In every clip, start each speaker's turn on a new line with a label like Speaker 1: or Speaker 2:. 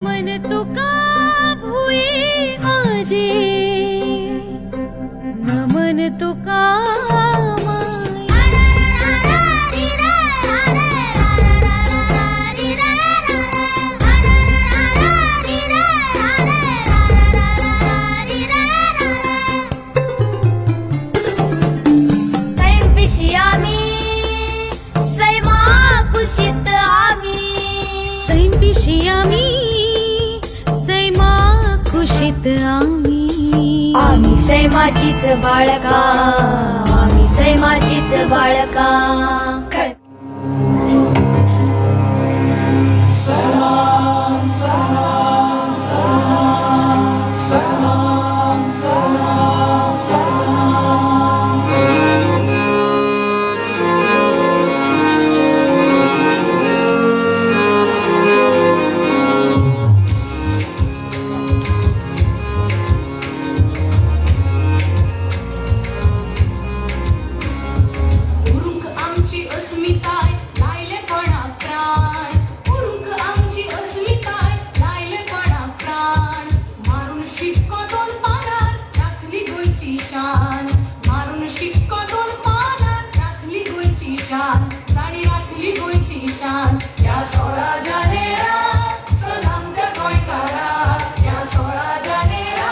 Speaker 1: मन तुका भुई माझे, नमन तुका
Speaker 2: सैमपिशी आमी, सैमा कुशीत आमी.
Speaker 1: सैमपिशी आमी, सैमा कुशीत आमी.
Speaker 2: आम्ही सैमाचीच बाळका, आम्ही सैमाचीच बाळका. खळ
Speaker 3: उरूंक आमची अस्मिताय लायलेपणा प्राण, उरूंक आमची अस्मिताय लायलेपणा प्राण. मारून शिक्को दोन पानार राखली गोंयची शान, मारून शिक्को दोन पानार राखली गोंयची शान, जाणी राखली गोंयची शान. ह्या 16 जानेरा सलाम त्या गोंयकारा, ह्या 16 जानेरा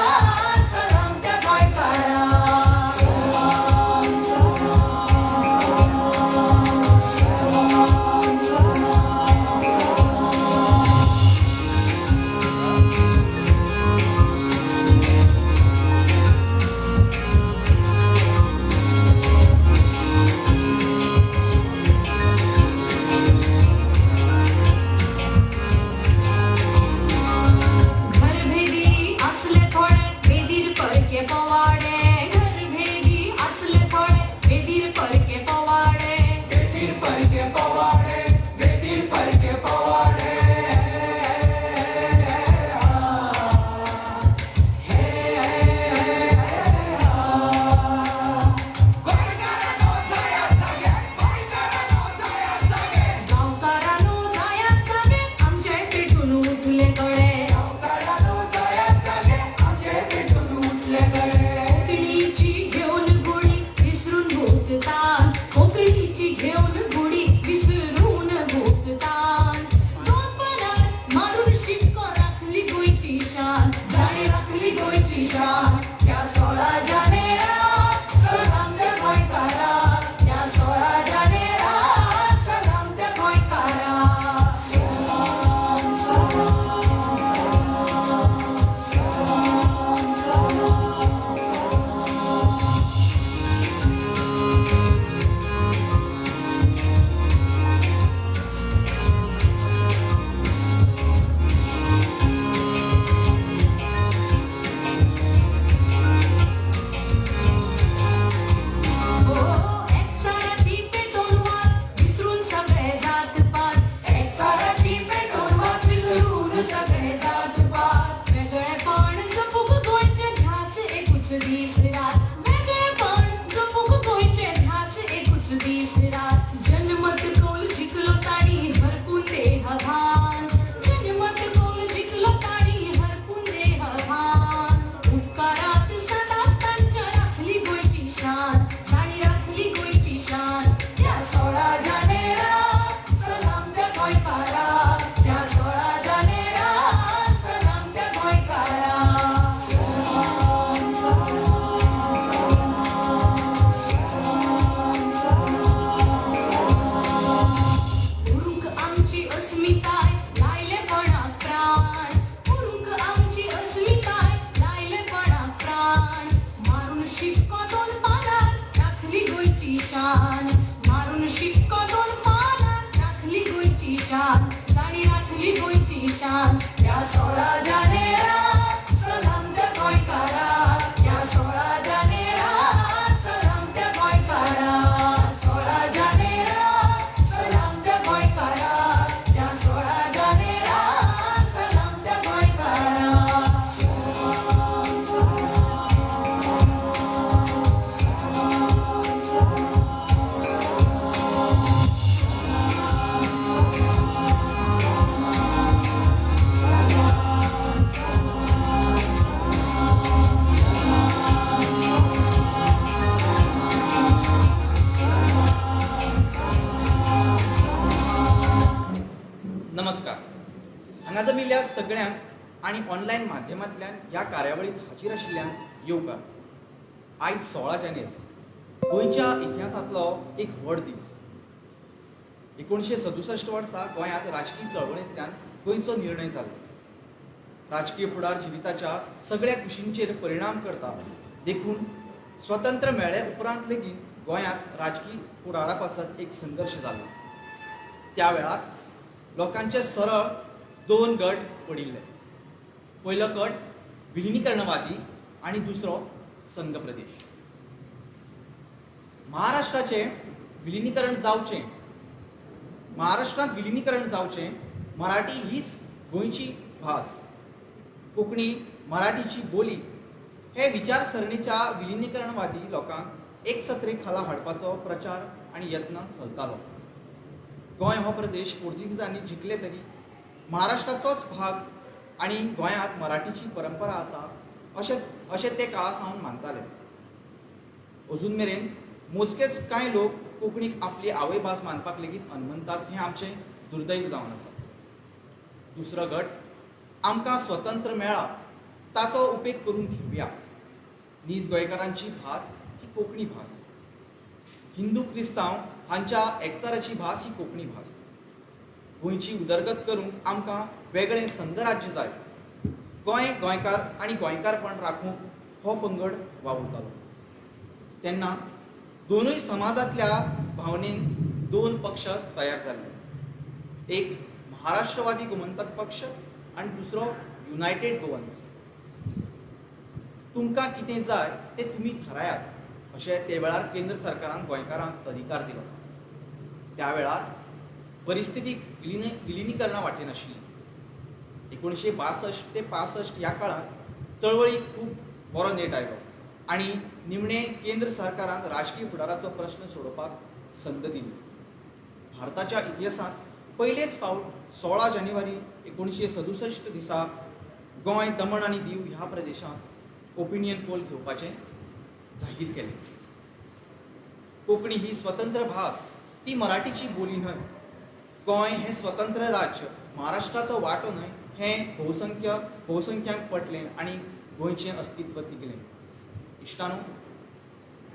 Speaker 3: सलाम त्या गोंयकारा. घरभेदी असले थोडे वेदीर परके पोवाडे, घरभेदी असले थोडे वेदीर परके पोवाडे.
Speaker 4: वेदीर परके पवाडे, वेदीर परके पवाडे. गोंयकारांनो जायात जागे, गोंयकारांनो जायात जागे.
Speaker 3: गांवकारांनो जायात जागे, आमचे पेटून उठले गडे.
Speaker 4: गांवकारांनो जायात जागे, आमचे पेटून उठले गडे.
Speaker 3: कोंकणीची घेवन गुडी विसरून भूततान, कोंकणीची घेवन गुडी विसरून भूततान. दोन पानार मारून शिक्को राखली गोंयची शान, जाणी राखली गोंयची शान.
Speaker 4: ह्या 16 जानेरा सलाम त्या गोंयकारा, ह्या 16 जानेरा सलाम त्या गोंयकारा.
Speaker 3: ओ एकचाराची पेटोवन वात विसरून सगळे जात पात,
Speaker 4: एकचाराची पेटोवन वात विसरून सगळे जात पात.
Speaker 3: वेगळेपण जपूंक गोंयचे ध्यास एकूच दीस रात, वेगळेपण जपूंक गोंयचे ध्यास एकूच दीस रात. जनमत कौल जिखलो तांणी हरपून देहभान, जनमत कौल जिखलो तांणी हरपून देहभान. उपकारात सदांच तांच्या राखली गोंयची शान, जाणी राखली गोंयची शान.
Speaker 4: ह्या 16 जानेरा सलाम त्या गोंयकारा, ह्या 16 जानेरा
Speaker 5: आयिल्ल्या सगळ्यांक आनी ऑनलायन माध्यमांतल्यान ह्या कार्यावळींत हाजीर आशिल्ल्यांक येवकार. आयज 16 जानेर गोंयच्या इतिहासांतलो एक व्हड दीस. 1967 वर्सा गोंयांत राजकीय चळवळींतल्यान गोंयचो निर्णय जालो. राजकीय फुडार जिविताच्या सगळ्या कुशींचेर परिणाम करता, देखून स्वतंत्र मेळ्ळे उपरांत लेगीत गोंयांत राजकीय फुडारा पासत एक संघर्श जालो. त्या वेळार लोकांचे सरळ दोन गट पडिल्ले. पयलो गट विलिनीकरणवादी आनी दुसरो संघ प्रदेश. महाराष्ट्राचें विलिनीकरण जावचें, महाराष्ट्रांत विलिनीकरण जावचें, मराठी हीच गोंयची भास, कोंकणी मराठीची बोली हे विचारसरणीच्या विलिनीकरणवादी लोकांक एक सत्रे खाला हाडपाचो प्रचार आनी यत्न चलतालो. गोंय हो प्रदेश पोर्तुगीजांनी जिखले तरी महाराष्ट्राचोच भाग आनी गोंयांत मराठीची परंपरा आसा अशें अशें ते काळा सावन मानताले. अजून मेरेन मोजकेच कांय लोक कोंकणीक आपली आवयभास मानपाक लेगीत अनमनतात, हें आमचें दुर्दैव जावन आसा. दुसरो गट, आमकां स्वतंत्र मेळ्ळा ताचो उपेग करून घेवया. नीज गोंयकारांची भास ही कोंकणी भास, हिंदू क्रिस्तांव हांच्या एकचाराची भास ही कोंकणी भास. गोंयची उदरगत करूंक आमकां वेगळें संघराज्य जाय. गोंय गोंयकार आनी गोंयकारपण राखूंक हो पंगड वावुरतालो. तेन्ना दोनूय समाजांतल्या भावनेन दोन पक्ष तयार जाल्ले. एक महाराष्ट्रवादी गोमंतक पक्ष आनी दुसरो युनायटेड गोवन्स. तुमकां कितें जाय तें तुमी थारायात अशें ते वेळार केंद्र सरकारान गोंयकारांक अधिकार दिलो. त्या वेळार परिस्थिती विलिनीकरणा वाटेन आशिल्ली. 1962 ते 65 ह्या काळांत चळवळीक खूब बरो नेट आयलो आनी निमणें केंद्र सरकारान राजकीय फुडाराचो प्रस्न सोडोवपाक संद दिली. भारताच्या इतिहासांत पयलेच फावट 16 जानेवारी 1967 दिसा गोंय, दमण आनी दीव ह्या प्रदेशांत ओपिनियन पोल घेवपाचें जाहीर केलें. कोंकणी ही स्वतंत्र भास, ती मराठीची बोली न्हय. गोंय हें स्वतंत्र राज्य, महाराष्ट्राचो वांटो न्हय हें बहुसंख्यांक पटलें आनी गोंयचें अस्तित्व तिगलें. इश्टानो,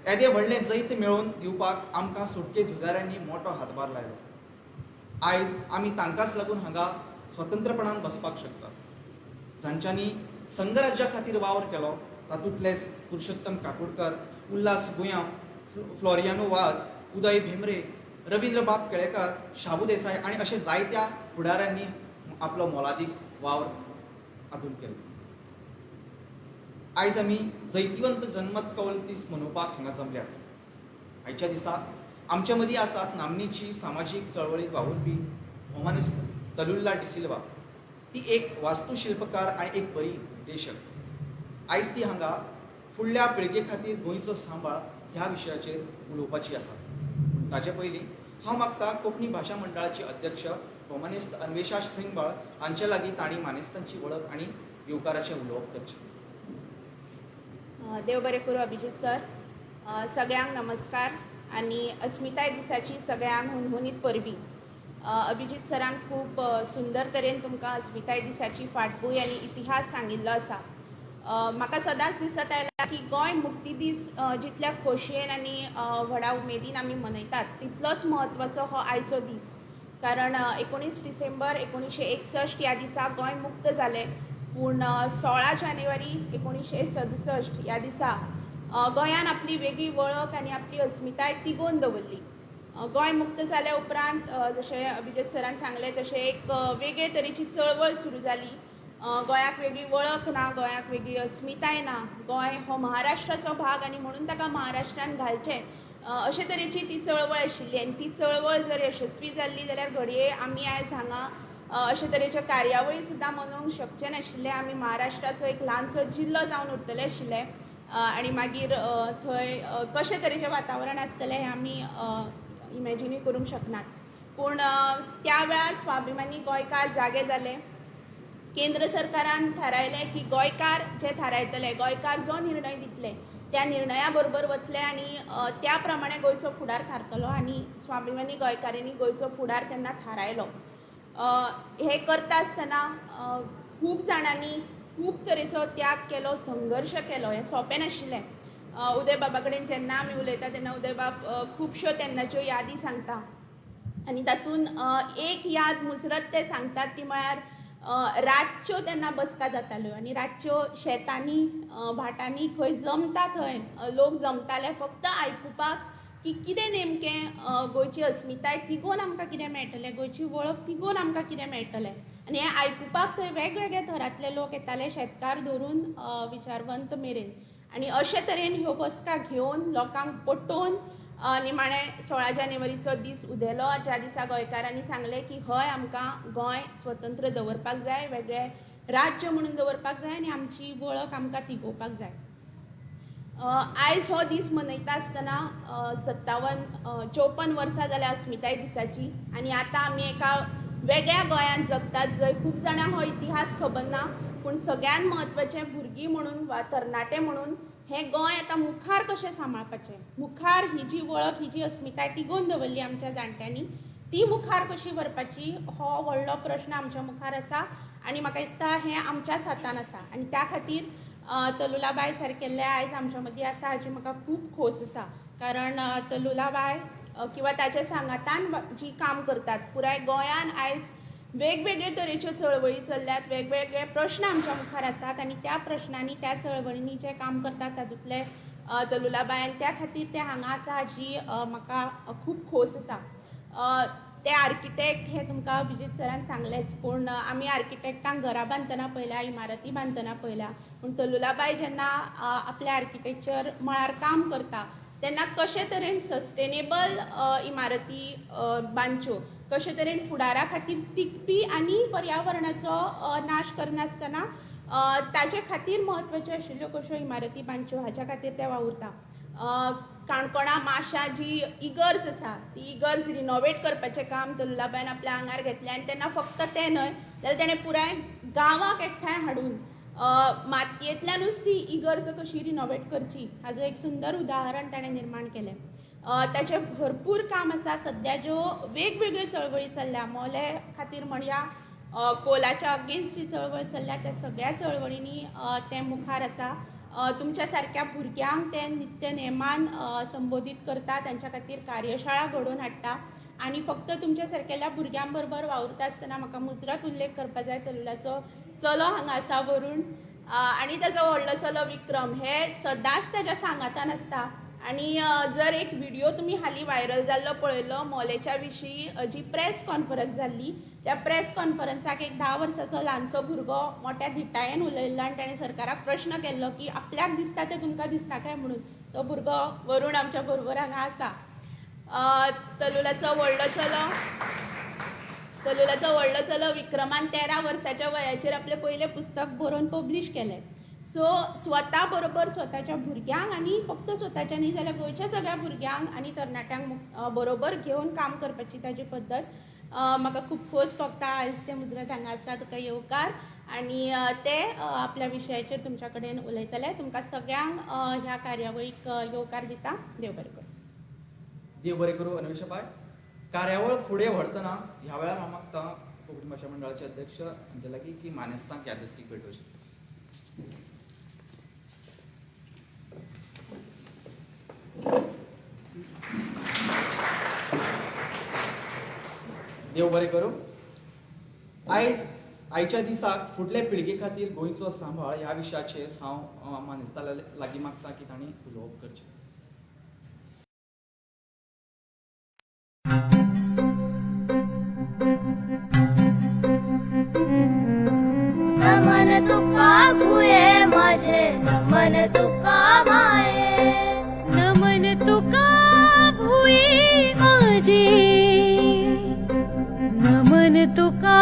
Speaker 5: येदें व्हडलें जैत मेळोवन दिवपाक आमकां सुटके झुजाऱ्यांनी मोटो हातभार लायलो. आयज आमी तांकांच लागून हांगा स्वतंत्रपणान बसपाक शकतात. जांच्यांनी संघराज्या खातीर वावर केलो तातूंतलेच पुरुषोत्तम काकोडकर, उल्हास बुयांव, फ्लोरियानो वाज, उदय भेंब्रे, रविंद्र बाब केळेकार, शाबू देसाय आनी अशे जायत्या फुडाऱ्यांनी आपलो मोलादीक वावर हातूंत केलो. आयज आमी जैतिवंत जनमत कौल दीस मनोवपाक हांगा जमल्यात. आयच्या दिसा आमच्या मदीं आसात नामनेची सामाजीक चळवळींत वावुरपी भोवमानेस्त तलुल्ला डिसिल्वा. ती एक वास्तुशिल्पकार आनी एक बरी निर्देशक. आयज ती हांगा फुडल्या पिळगे खातीर गोंयचो सांबाळ ह्या विशयाचेर उलोवपाची आसा. ताचे पयलीं हांव मागता कोंकणी भाशा मंडळाची अध्यक्ष भोवमानेस्त अन्वेषा सिंगबाळ हांचे लागीं तांणी मानेस्तांची वळख आनी येवकाराचें उलोवप करचें.
Speaker 6: देव बरें करूं अभिजीत सर. सगळ्यांक नमस्कार आनी अस्मिताय दिसाची सगळ्यांक हुनहुनीत परबीं. अभिजीत सरान खूब सुंदर तरेन तुमकां अस्मिताय दिसाची फाटभूंय आनी इतिहास सांगिल्लो आसा. म्हाका सदांच दिसत आयला की गोंय मुक्ती दीस जितल्या खोशयेन आनी व्हडा उमेदीन आमी मनयतात तितलोच म्हत्वाचो हो आयचो दीस, कारण 19 डिसेंबर 1961 ह्या दिसा गोंय मुक्त जालें, पूण 16 जानेवारी 1967 ह्या दिसा गोंयान आपली वेगळी वळख आनी आपली अस्मिताय तिगोवन दवरली. गोंय मुक्त जाल्या उपरांत जशें अभिजीत सरान सांगलें तशें एक वेगळे तरेची चळवळ सुरू जाली. गोंयाक वेगळी वळख ना, गोंयाक वेगळी अस्मिताय ना, गोंय हो महाराष्ट्राचो भाग आनी म्हणून ताका महाराष्ट्रान घालचें अशे तरेची ती चळवळ आशिल्ली. आनी ती चळवळ जर यशस्वी जाल्ली जाल्यार घडये आमी आयज हांगा अशे तरेच्यो कार्यावळी सुद्दां मनोवंक शकचे नाशिल्ले. आमी महाराष्ट्राचो एक ल्हानसो जिल्लो जावन उरतले आशिल्ले आनी मागीर थंय कशे तरेचें वातावरण आसतलें हें आमी इमॅजिनूय करूंक शकनात. पूण त्या वेळार स्वाभिमानी गोंयकार जागे जाले. केंद्र सरकारान थारायलें की गोंयकार जे थारायतले, गोंयकार जो निर्णय दितले त्या निर्णया बरोबर वतले आनी त्या प्रमाणे गोंयचो फुडार थारतलो. आनी स्वाभिमानी गोंयकारांनी गोंयचो फुडार तेन्ना थारायलो. हें करता आसतना खूब जाणांनी खूब तरेचो त्याग केलो, संघर्श केलो. हें सोंपें नाशिल्लें. उदय बाबा कडेन जेन्ना आमी उलयता तेन्ना उदय बाब खुबश्यो तेन्नाच्यो यादी सांगता आनी तातूंत एक याद मुजरत ते सांगतात ती म्हळ्यार रातच्यो तेन्ना बसका जाताल्यो आनी रातच्यो शेतांनी भाटांनी खंय जमता थंय लोक जमताले फक्त आयकुपाक की कितें नेमकें गोंयची अस्मिताय तिगोवन आमकां कितें मेळटलें, गोंयची वळख तिगोवन आमकां कितें मेळटलें. आनी हें आयकुपाक थंय वेगवेगळ्या थरांतले लोक येताले, शेतकार धरून विचारवंत मेरेन. आनी अशे तरेन ह्यो बसका घेवन लोकांक पटोवन निमाणें 16 जानेवारीचो दीस उदेलो, ज्या दिसा गोंयकारांनी सांगलें की हय, आमकां गोंय स्वतंत्र दवरपाक जाय, वेगळें राज्य म्हणून दवरपाक जाय आनी आमची वळख आमकां तिगोवपाक जाय. आयज हो दीस मनयता आसतना 54 वर्सां जाल्या अस्मिताय दिसाची आनी आतां आमी एका वेगळ्या गोंयांत जगतात जंय खूब जाणांक हो इतिहास खबर ना, पूण सगळ्यांत म्हत्वाचें भुरगीं म्हणून वा तरणाटे म्हणून हें गोंय आतां मुखार कशें सांबाळपाचें, मुखार ही जी वळख, ही जी अस्मिताय तिगोवन दवरली आमच्या जाणट्यांनी, ती मुखार कशी व्हरपाची हो व्हडलो प्रश्न आमच्या मुखार आसा आनी म्हाका दिसता हें आमच्याच हातान आसा. आनी त्या खातीर तलुलाबाय सारकेल्ले आयज आमच्या मदीं आसा हाची म्हाका खूब खोस आसा, कारण तलुलाबाय किंवा ताच्या सांगातान जी काम करतात पुराय गोंयान आयज वेगवेगळे तरेच्यो चळवळी चल्ल्यात, वेगवेगळे प्रश्न आमच्या मुखार आसात आनी त्या प्रश्नांनी त्या चळवळींनी जें काम करतात तातूंतले तलुलाबाय आनी त्या खातीर ते हांगा आसा हाची म्हाका खूब खोस आसा. ते आर्किटेक्ट हे तुमकां अभिजीत सरान सांगलेंच, पूण आमी आर्किटेक्टांक घरां बांदतना पळयल्या, इमारती बांदतना पळयल्या, पूण तलुलाबाय जेन्ना आपल्या आर्किटेक्चर मळार काम करता तेन्ना कशे तरेन सस्टेनेबल इमारती बांदच्यो, कशे तरेन फुडारा खातीर तिगपी आनी पर्यावरणाचो नाश करनासतना ताजे खातीर म्हत्वाच्यो आशिल्ल्यो कश्यो इमारती बांदच्यो हाच्या खातीर ते वावुरता. काणकोणा माशा जी इगर्ज आसा ती इगर्ज रिनोवेट करपाचें काम तलुलाबायन आपल्या आंगार घेतलें आनी तेन्ना फक्त तें न्हय जाल्यार तेणें पुराय गांवाक एकठांय हाडून मातयेंतल्यानूच ती इगर्ज कशी रिनोवेट करची हाजो एक सुंदर उदाहरण ताणें निर्माण केलें. ताचें भरपूर काम आसा. सद्या ज्यो वेगवेगळ्यो चळवळी चल्ल्या, मोले खातीर म्हणया, कोलाच्या अगेन्स्ट जी चळवळ चल्ल्या, त्या सगळ्या चळवळींनी तें मुखार आसा. तुमच्या सारक्या भुरग्यांक तें नित्य नेमान संबोधीत करता, तांच्या खातीर कार्यशाळा घडोवन हाडटा आनी फक्त तुमच्या सारकेल्या भुरग्यां बरोबर वावुरता आसतना म्हाका मुजरत उल्लेख करपा जाय तलुलाचो चलो हांगा आसा वरुण आनी ताजो व्हडलो चलो विक्रम, हे सदांच ताज्या सांगातान आसता. आनी जर एक व्हिडियो तुमी हालीं व्हायरल जाल्लो पळयलो, मोलेच्या विशीं जी प्रेस कॉन्फरन्स जाल्ली, त्या प्रेस कॉन्फरन्साक एक 10 वर्साचो ल्हानसो भुरगो मोठ्या धिटायेन उलयल्लो आनी ताणें सरकाराक प्रश्न केल्लो की आपल्याक दिसता तें तुमकां दिसता काय म्हणून. तो भुरगो वरुण आमच्या बरोबर हांगा आसा. तलुलाचो व्हडलो चलो विक्रमान 13 वर्साच्या वयाचेर आपलें पयलें पुस्तक बरोवन पब्लीश केलें. सो स्वता बरोबर स्वताच्या भुरग्यांक आनी फक्त स्वताच्या न्ही जाल्यार गोंयच्या सगळ्या भुरग्यांक आनी तरणाट्यांक बरोबर घेवन काम करपाची ताजी पद्दत म्हाका खूब खोस भोगता. आयज ते मुजरत हांगा आसा, तुका येवकार आनी ते आपल्या विशयाचेर तुमच्या कडेन उलयतले. तुमकां सगळ्यांक ह्या कार्यावळीक येवकार दिता. देव बरें करूं.
Speaker 5: देव बरें करूं अन्वेषाबाय. कार्यावळ फुडें व्हरतना ह्या वेळार हांव मागता कोंकणी भाशा मंडळाचे अध्यक्ष हांचे लागीं की मानेस्तांक यादस्तीक भेटोवची. देव बरें करूं. आयज आयच्या दिसाक फुडले पिळगे खातीर गोंयचो सांबाळ ह्या विशयाचेर हांव मानेस्तां लागीं मागता की तांणी उलोवप करचें.
Speaker 2: नमन तुका भुये माझे, नमन तुका माये,
Speaker 1: नमन तुका भुये माझे, नमन तुका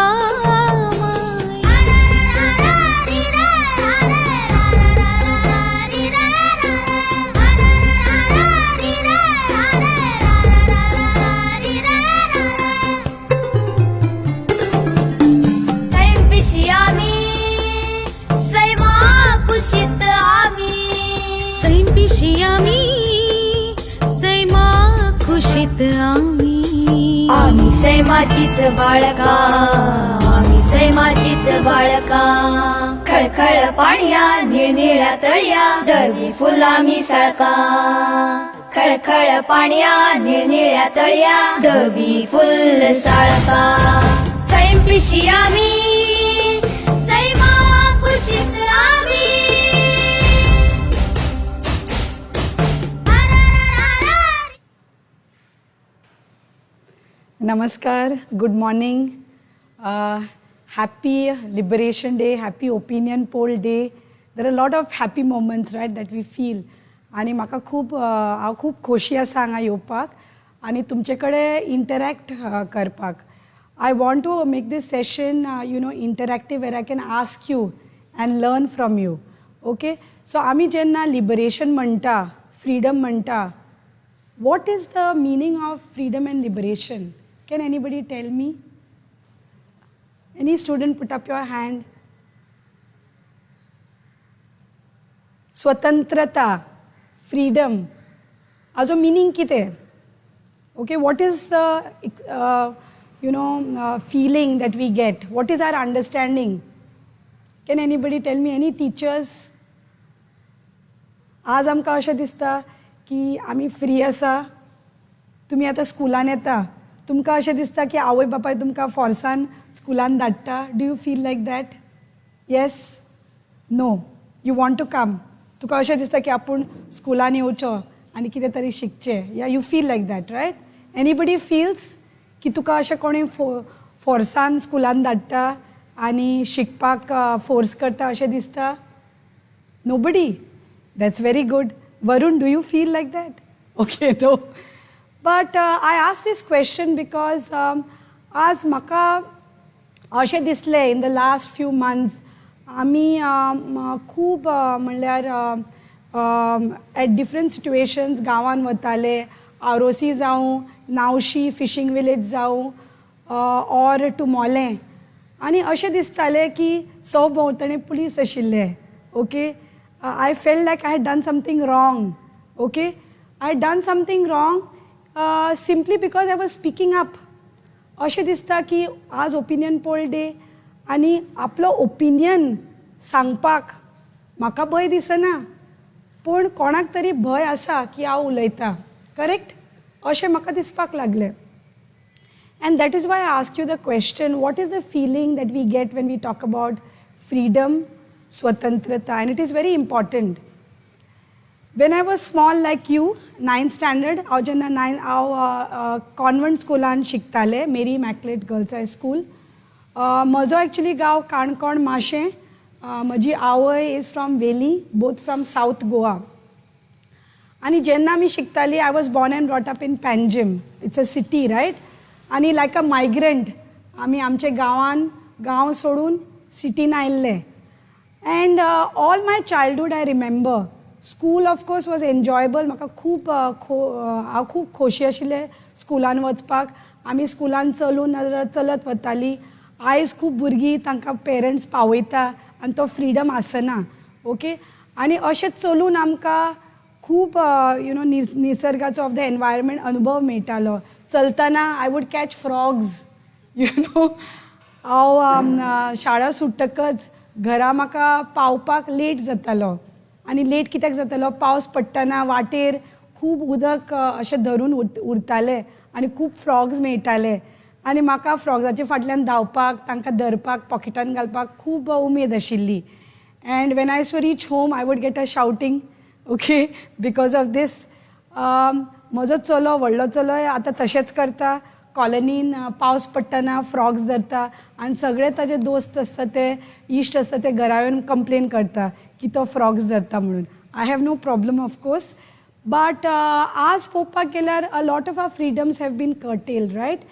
Speaker 2: आमी सैमा सैमाचीच बाळका, आम्ही सैमाचीच बाळका. खळखळ पाणया निळनिळ्या तळया, दवी फुला मिसळका. खळखळ पाणया निळनिळ्या तळया, दवी फुल साळका. सैम पिशी आम्ही, सैमा कुशीत आम्ही.
Speaker 7: नमस्कार, good morning. Happy Liberation Day, happy Opinion Poll Day. There are lot of happy moments, right, that we feel. आनी म्हाका खूब हांव खूब खोशी आसा हांगा येवपाक आनी तुमचे कडेन इंटरॅक्ट करपाक. I want to make this session interactive, where I can ask you and learn from you, okay? So आमी जेन्ना लिबरेशन म्हणटा, फ्रिडम म्हणटा, what is the meaning of freedom and liberation? Can anybody tell me? Any student, put up your hand. स्वतंत्रता, freedom, हाजो meaning कितें? Okay, what is the feeling that we get? What is our understanding? Can anybody tell me? Any teachers? आज आमकां अशें दिसता की आमी free आसा. तुमी आतां स्कुलान येता, तुमकां अशें दिसता की आवय बापाय तुमकां फोर्सान स्कुलान धाडटा? Do you feel like that? Yes, no? You want to come. तुका अशें दिसता की आपूण स्कुलान येवचो आनी कितें तरी शिकचें? Yeah, you feel like that, right? Anybody feels की तुका अशें कोणी फोर्सान स्कुलान धाडटा आनी शिकपाक फोर्स करता अशें दिसता? Nobody. That's very good. Varun, do you feel like that? Okay, no. But I ask this question because आज म्हाका अशें दिसलें, in the last few months आमी खूब म्हणल्यार एट डिफरंट सिट्युएशन्स गांवान वताले, आरोसी जावं, नावशी फिशींग विलेज जावं, ऑर टू मोलें, आनी अशें दिसतालें की सभोंवतणी पुलीस आशिल्ले. Okay, I felt like I had done something wrong. Okay, I had done something wrong simply because I was speaking up. अशें दिसता की आज ओपिनियन पोल डे आनी आपलो ओपिनियन सांगपाक म्हाका भंय दिसना, पूण कोणाक तरी भंय आसा की हांव उलयतां, करेक्ट? अशें म्हाका दिसपाक लागलें. And that is why I ask you the question, what is the feeling that we get when we talk about freedom, स्वतंत्रता? And it is very important. When I was small like you, ninth standard, हांव जेन्ना nine, हांव convent स्कुलान शिकतालें, Mary Immaculate Girls High School. म्हजो actually गांव काणकोण माशें. म्हजी आवय is from Veli, both from South Goa. आनी जेन्ना आमी शिकतालीं, I was born and brought up in Panjim. It's a city, right? आनी लायक अ मायग्रंट आमी आमच्या गांवान, गांव सोडून सिटीन आयिल्ले. And all my childhood I remember, school of course was enjoyable. म्हाका खूब खो हांव खूब खोशी आशिल्लें स्कुलान वचपाक. आमी स्कुलान चलून नाजाल्यार चलत वतालीं. आयज खूब भुरगीं तांकां पेरंट्स पावयता आनी तो फ्रिडम आसना, ओके? आनी अशें चलून आमकां खूब you know निसर्गाचो, ऑफ the environment अनुभव मेळटालो. चलतना I would catch frogs. हांव शाळा सुट्टकच घरा म्हाका पावपाक लेट जातालो. आनी लेट कित्याक जातालो? पावस पडटना वाटेर खूब उदक अशें धरून उरतालें आनी खूब फ्रॉग्स मेळटाले आनी म्हाका फ्रॉग्साच्या फाटल्यान धांवपाक, तांकां धरपाक, पॉकेटान घालपाक खूब उमेद आशिल्ली. And when I used to reach home, I would get a shouting, okay, because of this. म्हजो चलो, व्हडलो चलोय आतां तशेंच करता. कॉलनीन पावस पडटना फ्रॉग्स धरता आनी सगळे ताजे दोस्त आसता, ते इश्ट आसता, ते घरा येवन कंप्लेन करता की तो फ्रॉग्स धरता म्हणून. I have no problem, of course, but आज पळोवपाक गेल्यार a lot of our freedoms have been curtailed, right?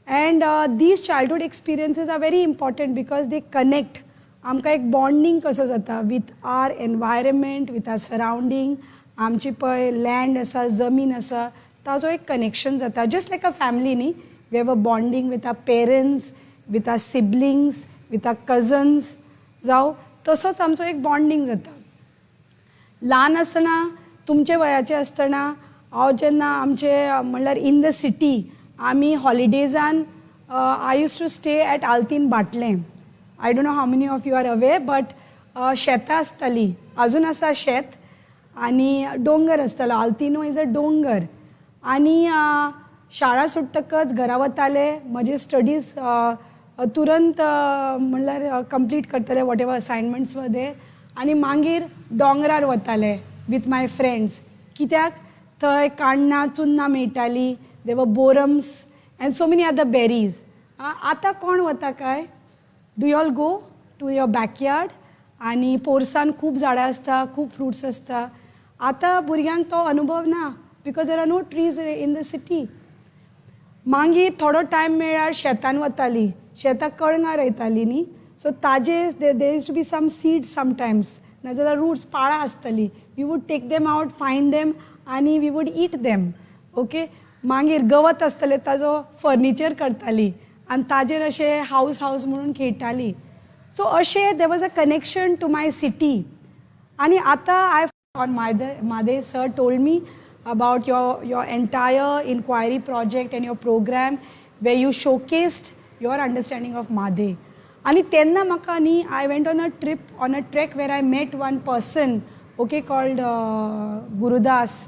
Speaker 7: And these childhood experiences are very important because they connect. आमकां एक बॉन्डींग कसो जाता with our environment, with our surrounding. आमची पळय land आसा, जमीन आसा, ताजो एक कनेक्शन जाता. जस्ट लायक अ फॅमिली न्ही, we have a bonding with our parents, with our siblings, with our cousins जावं, तसोच आमचो एक बॉन्डींग जाता. ल्हान आसतना, तुमचे वयाचे आसतना, हांव जेन्ना आमचे म्हणल्यार इन the city आमी हॉलिडेजान I used to stay at Altinho Bhatlem. I don't know how many of you are aware, but शेतां आसतालीं, अजून आसा शेत आनी दोंगर आसतालो. आल्तिनो is a दोंगर. आनी शाळा सुट्टकच घरा वताले, म्हजे स्टडीज तुरंत म्हणल्यार कंप्लीट करताले, what ever assignments मध्ये, आनी मागीर दोंगरार वताले विथ my friends, कित्याक थंय काण्णां चुन्नां मेळटालीं. There were borams and so many other berries. आतां कोण वता काय? Do you all go to your backyard? आनी पोरसान खूब झाडां आसता, खूब फ्रुट्स आसता. आतां भुरग्यांक तो अनुभव ना, because there are no trees in the city. मागीर थोडो टायम मेळ्ळ्यार शेतान वताली. शेताक कळंगां रोयताली न्ही, सो ताजे there used to be some seeds sometimes, नाजाल्यार रुट्स, पाळां आसताली. We would take them out, find them आनी we would eat them, okay? मागीर गवत आसतालें, ताजो फर्निचर करताली आनी ताजेर अशें हावस हावस म्हणून खेळटाली. सो अशें there was a connection to my city. आनी आतां I on Mhadei sir told me about your entire inquiry project and your program where you showcased your understanding of Mhadei. आनी तेन्ना म्हाका न्ही, I went on a trip, on a trek, where I met one person, okay, called Gurudas,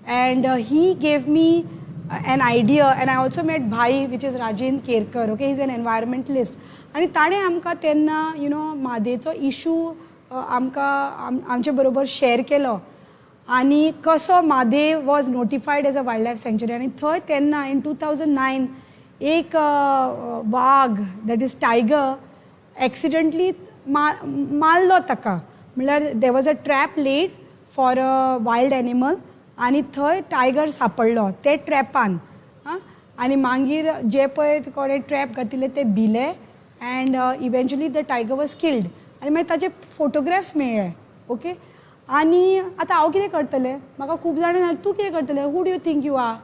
Speaker 7: and he gave me an idea. And I also met Bhai, which is Rajendra Kerkar, okay? He's an environmentalist. आनी ताणें आमकां तेन्ना you know म्हादेचो issue आमकां आमचे बरोबर share केलो आनी कसो Mhadei was notified as a wild life sanctuary. आनी थंय तेन्ना इन 2009 एक वाग, that is tiger, accidentally मा मारलो ताका. म्हणल्यार there was a trap laid for a wild animal आनी थंय टायगर सापडलो ते ट्रॅपान. आं, आनी मागीर जे पळय कोणें ट्रॅप घातिल्ले ते भिले and eventually the tiger was killed. आनी मागीर ताजे फोटोग्राफ्स मेळ्ळे, ओके? आनी आतां हांव कितें करतलें? म्हाका खूब जाणां सांगलें, तूं कितें करतलें, who do you think you are?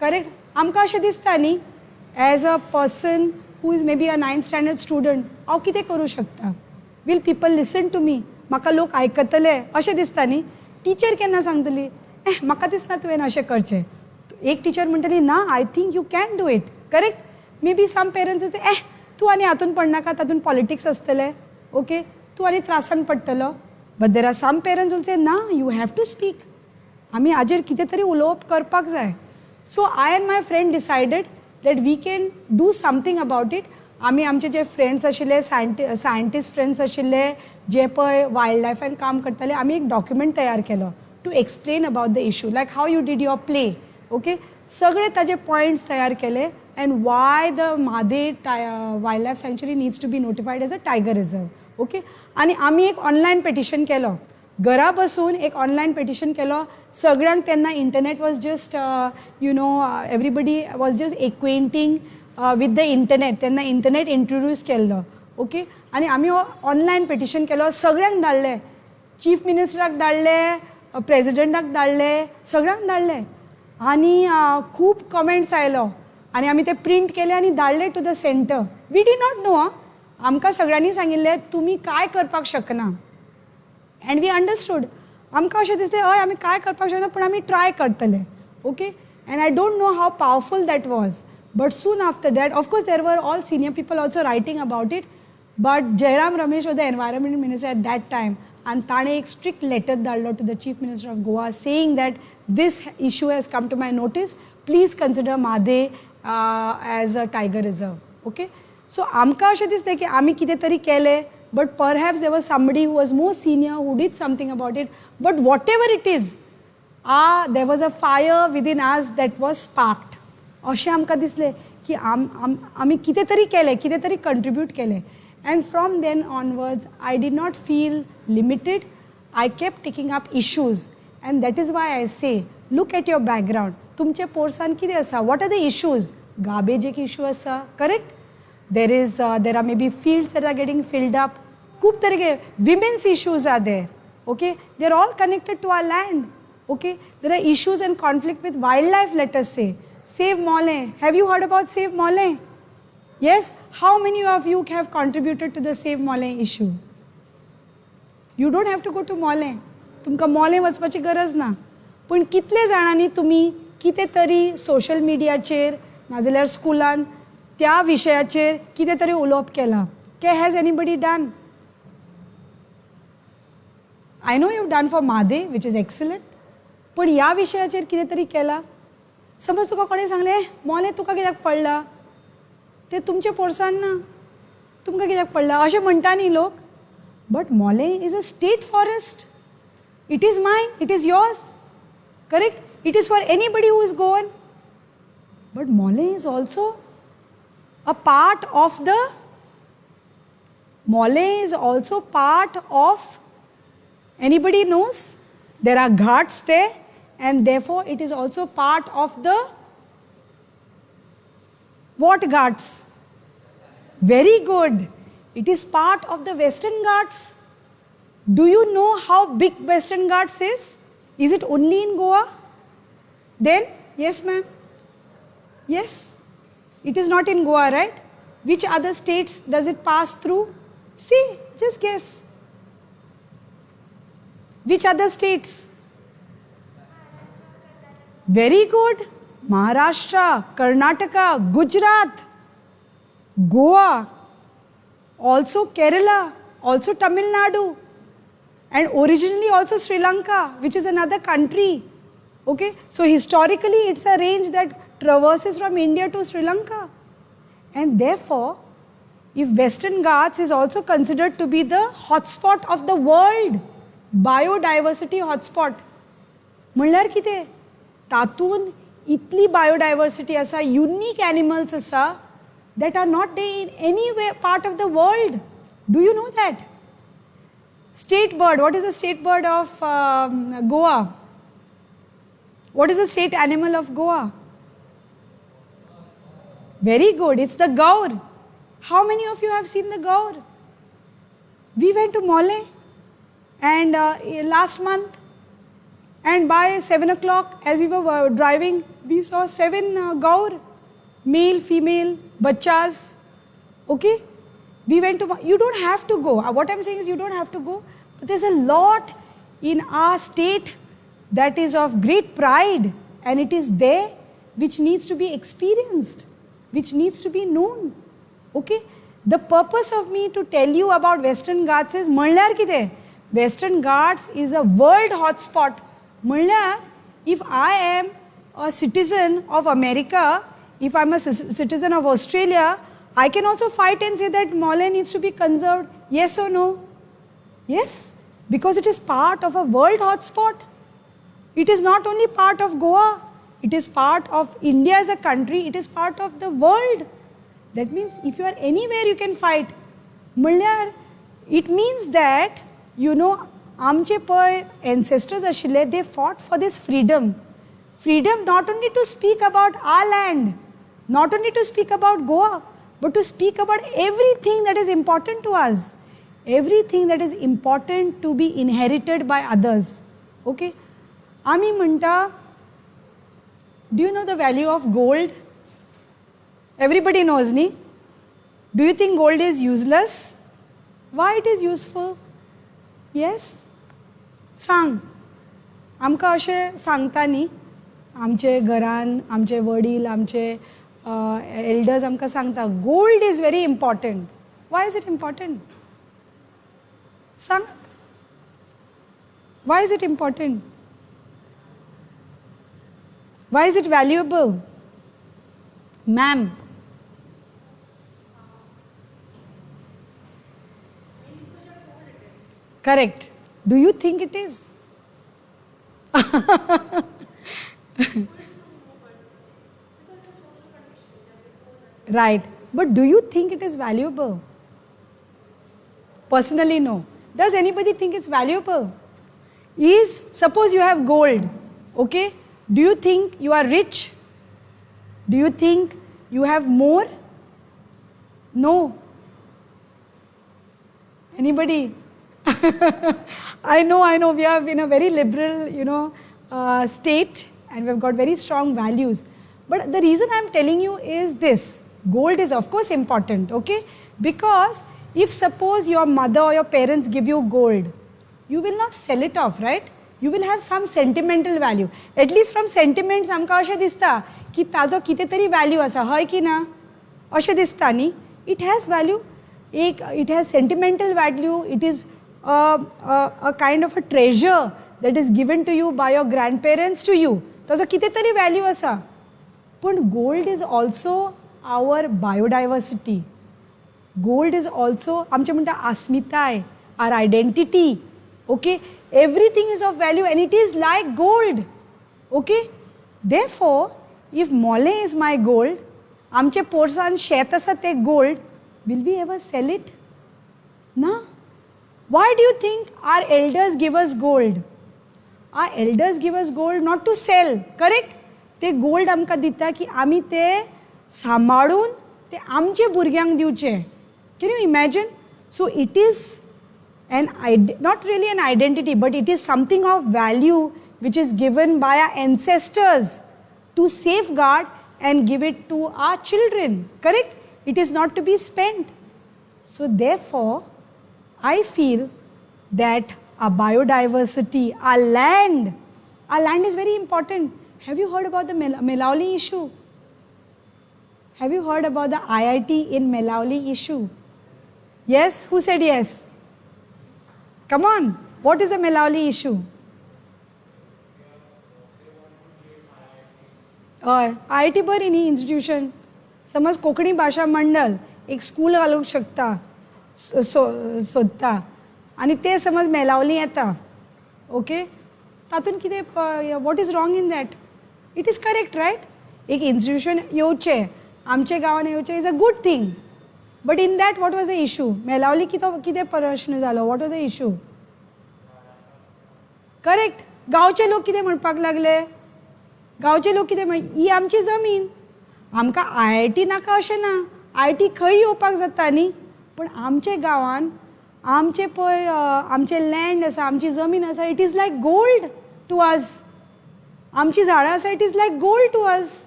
Speaker 7: Correct? आमकां अशें दिसता न्ही, as a person who is maybe a ninth standard student, हांव कितें करूं शकता? Will people listen to me? म्हाका लोक आयकतले अशें दिसता न्ही? टिचर केन्ना सांगतली, ए, म्हाका दिसना तुवें अशें करचें. एक टिचर म्हणटली, ना, I think you can do it, correct? Maybe some parents, ए, तूं आनी हातून पडनाका, तातूंत पॉलिटिक्स आसतलें, ओके, तूं आनी त्रासान पडटलो. But there are some parents will say, ना, you have to speak, आमी हाजेर कितें तरी उलोवप करपाक जाय. So I and my friend decided that we can do something about it. आमी आमचे जे फ्रेंड्स आशिल्ले, सायंटिस्ट फ्रेंड्स आशिल्ले, जे पळय वायल्ड लायफान काम करताले, आमी एक डॉक्युमेंट तयार केलो to explain about the issue, like how you did your play, okay? सगळे ताजे पॉयंट्स तयार केले and why the Mhadei wild life sanctuary needs to be notified as a tiger reserve, okay? आनी आमी एक ऑनलायन पेटिशन केलो, घरा बसून एक ऑनलायन पेटिशन केलो सगळ्यांक. तेन्ना internet was just everybody was just acquainting with the internet. तेन्ना इंटरनेट इंट्रोड्यूस केल्लो, ओके? आनी आमी हो ऑनलायन पेटिशन केलो, सगळ्यांक धाडले, चीफ मिनिस्टराक धाडले, प्रेजिडेंटाक धाडले, सगळ्यांक धाडले. आनी खूब कमेंट्स आयलो आनी आमी ते प्रिंट केले आनी धाडले to the centre. We did not know. आं, आमकां सगळ्यांनी सांगिल्लें, तुमी कांय करपाक शकना, and we understood. आमकां अशें दिसलें, हय, आमी कांय करपाक शकना, पूण आमी ट्राय करतले, okay? And I don't know how powerful that was, but soon after that, of course, there were all senior people also writing about it, but Jairam Ramesh was the environment minister at that time आनी ताणें एक strict letter धाडलो to the chief minister of Goa, saying that this issue has come to my notice, please consider Mhadei as a tiger reserve, okay? So आमकां अशें दिसलें की आमी कितें तरी केलें, but perhaps there was somebody who was more senior who did something about it. But whatever it is, there was a fire within us that was sparked. अशें आमकां दिसलें की आम आम आमी कितें तरी केलें, कितें तरी कंट्रिब्यूट केलें. And from then onwards I did not feel limited. I kept taking up issues, and that is why I say, look at your background. तुमच्या पोरसान कितें आसा? What are the issues? Garbage एक इशू आसा, correct? There are maybe fields that are getting filled up. खूब तरेके women's issues are there, okay? They are all connected to our land, okay? There are issues and conflict with wild life. Let us say Save Mollem. Have you heard about Save Mollem? Yes? How many of you have contributed to the Save Mollem issue? You don't have to go to Mollem. तुमकां मोलें वचपाची गरज ना, पूण कितले जाणांनी तुमी कितें तरी सोशल मिडियाचेर नाजाल्यार स्कुलान त्या विशयाचेर कितें तरी उलोवप केलां K? Has anybody done? I know you done for Mhadei, which is excellent, पण ह्या विशयाचेर कितें तरी केलां? समज तुका कोणें सांगलें, मोलें तुका कित्याक पडलां, तें तुमच्या पोरसान ना, तुमकां कित्याक पडलां, अशें म्हणटा न्ही लोक. But Mollem is a state forest. It is mine, it is yours, correct? It is for anybody who is Goan. But Mollem is also a part of the Mollem is also part of, anybody knows? There are ghats there, and therefore it is also part of the what Ghats? Very good. It is part of the Western Ghats. Do you know how big Western Ghats is? Is it only in Goa? Then, yes ma'am. Yes. It is not in Goa, right? Which other states does it pass through? See, just guess. Which other states? Very good. Maharashtra, Karnataka, Gujarat, Goa, also Kerala, also Tamil Nadu, and originally also Sri Lanka, which is another country. Okay, so historically it's a range that traverses from India to Sri Lanka. And therefore, if Western Ghats is also considered to be the hotspot of the world, biodiversity hotspot, म्हणल्यार कितें, तातूंत इतली biodiversity आसा, unique animals आसा that are not there in any way part of the world. Do you know that? State bird, what is the state bird of Goa? What is the state animal of Goa? Very good, it's the gaur. How many of you have seen the gaur? We went to Mollem and last month, and by 7 o'clock as we were driving, we saw 7 gaur, male, female, bachas. Okay? We went to, you don't have to go. What I'm saying is you don't have to go, but there's a lot in our state that is of great pride, and it is there which needs to be experienced, which needs to be known. Okay? The purpose of me to tell you about Western Ghats is, म्हणल्यार कितें, Western Ghats is a world hotspot. म्हणल्यार if I am a citizen of America, if I am a citizen of Australia, I can also fight and say that Mollem needs to be conserved. Yes or no? Yes, because it is part of a world hotspot. It is not only part of Goa, it is part of India as a country, it is part of the world. That means if you are anywhere, you can fight. म्हणल्यार it means that, you know, आमचे पळय ancestors आशिल्ले, they fought for this freedom. Freedom not only to speak about our land, not only to speak about Goa, but to speak about everything that is important to us, everything that is important to be inherited by others. Okay? आमी म्हणटा, do you know the value of gold? Everybody knows, न्ही? Do you think gold is useless? Why it is useful? Yes? सांग. आमकां अशें सांगता न्ही, आमचे घरान आमचे वडील, आमचे एल्डर्स आमकां सांगता, gold is very important. Why is it important? सांग, why is it important? Why is it valuable? Ma'am. Correct. Do you think it is? Right. But do you think it is valuable? Personally, no. Does anybody think it's valuable? Is, suppose you have gold, okay? Do you think you are rich? Do you think you have more? No. Anybody? I know, we are in a very liberal, you know, state, and we've got very strong values. But the reason I'm telling you is this. Gold is of course important, okay? Because if suppose your mother or your parents give you gold, you will not sell it off, right? You will have some sentimental value. At least from sentiments आमकां अशें दिसता की ताजो कितें तरी value आसा, हय की ना? अशें दिसता न्ही. It has value. एक it has sentimental value. It is a kind of a treasure that is given to you by your grandparents to you. ताजो कितें तरी व्हॅल्यू आसा. पूण gold is also our biodiversity. Gold is also आमचें म्हणटा अस्मिताय, our identity. Okay, everything is of value and it is like gold. Okay, therefore if Mollem is my gold, आमचे पोरसान शेत आसा तें gold, will we ever sell it? ना. Why do you think our elders give us gold? Our elders give us gold not to sell, correct? ते gold आमकां दिता की आमी ते सांबाळून ते आमचे भुरग्यांक दिवचे. Can you imagine? So it is an not really an identity, but it is something of value which is given by our ancestors to safeguard and give it to our children, correct? It is not to be spent. So therefore, I feel that our biodiversity, our land is very important. Have you heard about the Melauli issue? Have you heard about the IIT in Melauli issue? Yes? Who said yes? Come on. What is the Melauli issue? हय, IIT बरी न्ही institution. समज कोंकणी भाशा मंडळ एक school घालूंक शकता, सोदता आनी ते समज मेलावली येता, ओके, तातूंत कितें, what is wrong in that? It is correct, right? एक इन्स्टिट्यूशन येवचें आमच्या गांवान येवचें is a good thing. But in that what was the issue? Melauli कितें प्रश्न जालो? What was the issue? Correct. गांवचे लोक कितें म्हणपाक लागले? गांवचे लोक कितें म्हण, ही आमची जमीन, आमकां IIT नाका अशें ना, IIT खंय येवपाक जाता न्ही, पूण आमच्या गांवान आमचें पळय आमचें लँड आसा, आमची जमीन आसा, it is like gold to us. आमची झाडां आसा, it is like gold to us.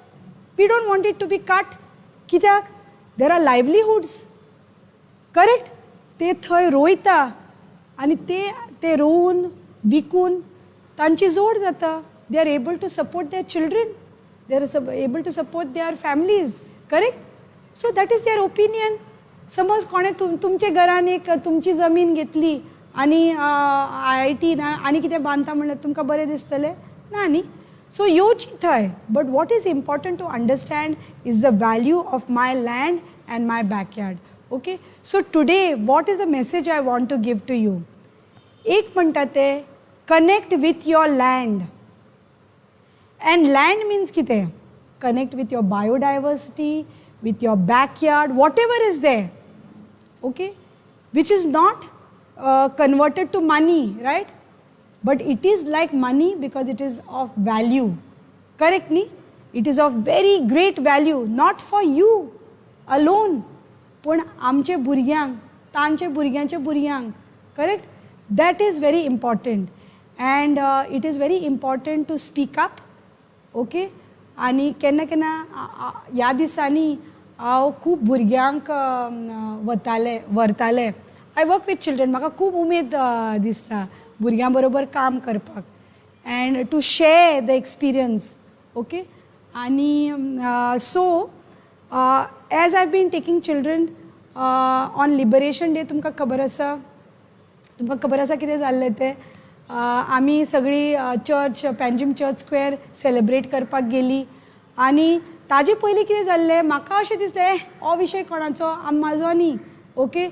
Speaker 7: We don't want it to be cut. कित्याक? There are livelihoods, correct? ते थंय रोयता आनी ते रोवन विकून तांची जोड जाता. They are able to support their children, they are able to support their families, correct? So that is their opinion. समज कोणें तुमच्या घरान एक तुमची जमीन घेतली आनी IIT ना आनी कितें बांदता म्हणल्यार तुमकां बरें दिसतलें ना न्ही? सो येवची थंय, but what is important to understand is the value of my land and my backyard. Okay, so today what is the message I want to give to you? एक म्हणटा ते connect with your land. And land means कितें? Connect with your biodiversity, with your backyard, whatever is there, okay, which is not converted to money, right? But it is like money because it is of value, correct न्ही? It is of very great value, not for you alone, पूण आमचे भुरग्यांक, तांचे भुरग्यांचे भुरग्यांक, correct? That is very important. And it is very important to speak up, okay? आनी केन्ना केन्ना ह्या दिसांनी हांव खूब भुरग्यांक वतालें, व्हरतालें. I work with children. म्हाका खूब उमेद दिसता भुरग्यां बरोबर काम करपाक and to share the experience, okay? आनी so as I been taking children on Liberation Day, तुमकां खबर आसा, तुमकां खबर आसा कितें जाल्लें तें? आमी सगळीं church, Panjim church square celebrate करपाक गेली आनी ताजे पयलीं कितें जाल्लें, म्हाका अशें दिसलें हो विशय कोणाचो, म्हाजो न्ही, ओके?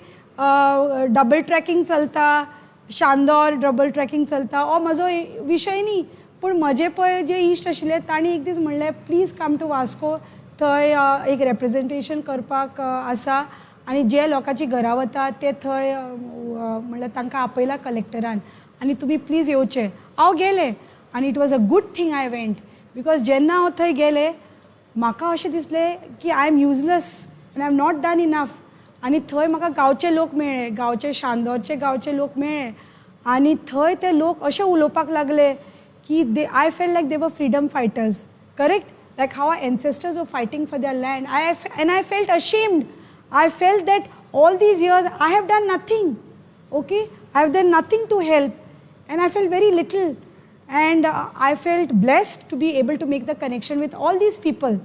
Speaker 7: डबल ट्रॅकिंग चलता, शांदोर डबल ट्रॅकिंग चलता, हो म्हाजो विशय न्ही. पूण म्हजे पळय जे इश्ट आशिल्ले तांणी एक दीस म्हणलें, प्लीज कम टू वास्को, थंय एक रेप्रेजेंटेशन करपाक आसा आनी जे लोकांची घरा वता ते थंय म्हणल्यार तांकां आपयला कलेक्टरान आनी तुमी प्लीज येवचे. हांव गेलें आनी it was a good thing I went, because जेन्ना हांव थंय गेलें म्हाका अशें दिसलें की I am useless and I am not done enough. आनी थंय म्हाका गांवचे लोक मेळ्ळे, गांवचे शांदोरचे गांवचे लोक मेळ्ळे आनी थंय ते लोक अशें उलोवपाक लागले की they, I felt like they were freedom fighters, correct? Like how our ancestors were fighting for their land. And I felt ashamed. I felt that all these years I have done nothing, okay? I have done nothing to help and I felt very little. And I felt blessed to be able to make the connection with all these people.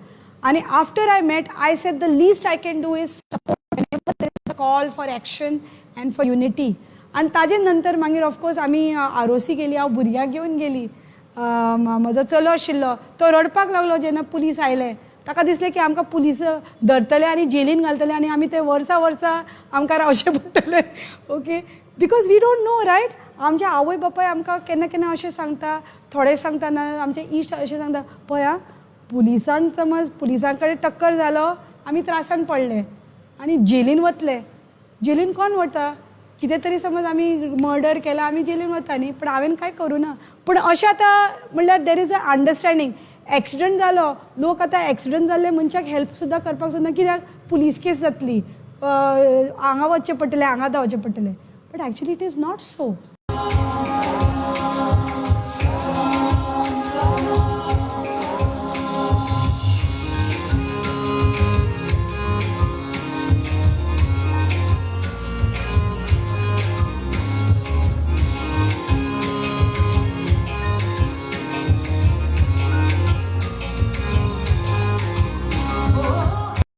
Speaker 7: आनी after I met, I said the least I can do is support call for action and for unity. आनी ताजे नंतर मागीर of course आमी आरोसी गेली. हांव भुरग्याक घेवन गेली. म्हजो चलो आशिल्लो, तो रडपाक लागलो जेन्ना पुलीस आयले. ताका दिसलें की आमकां पुलीस धरतले आनी जेलीन घालतले आनी आमी ते वर्सां वर्सां आमकां रावचें पडटलें, okay, because we don't know, right? आमचे आवय बापाय आमकां केन्ना केन्ना अशें सांगता, थोडे सांगता ना, आमचे इश्ट अशें सांगता, पळय आं, पुलिसान समज पुलिसां कडेन टक्कर जालो, आमी त्रासान पडले आनी जेलीन वतले. जेलीन कोण वता? कितें तरी समज आमी मर्डर केला, आमी जेलीन वता न्ही. पूण हांवें कांय करूं ना. पूण अशें आतां म्हणल्यार there is a understanding. Accident जालो, लोक आतां एक्सिडंट जाल्ले मनशाक हेल्प सुद्दां करपाक सोदना. कित्याक? पुलीस केस जातली, हांगा वचचें पडटलें, हांगा धांवचें पडटलें. But actually it is not so.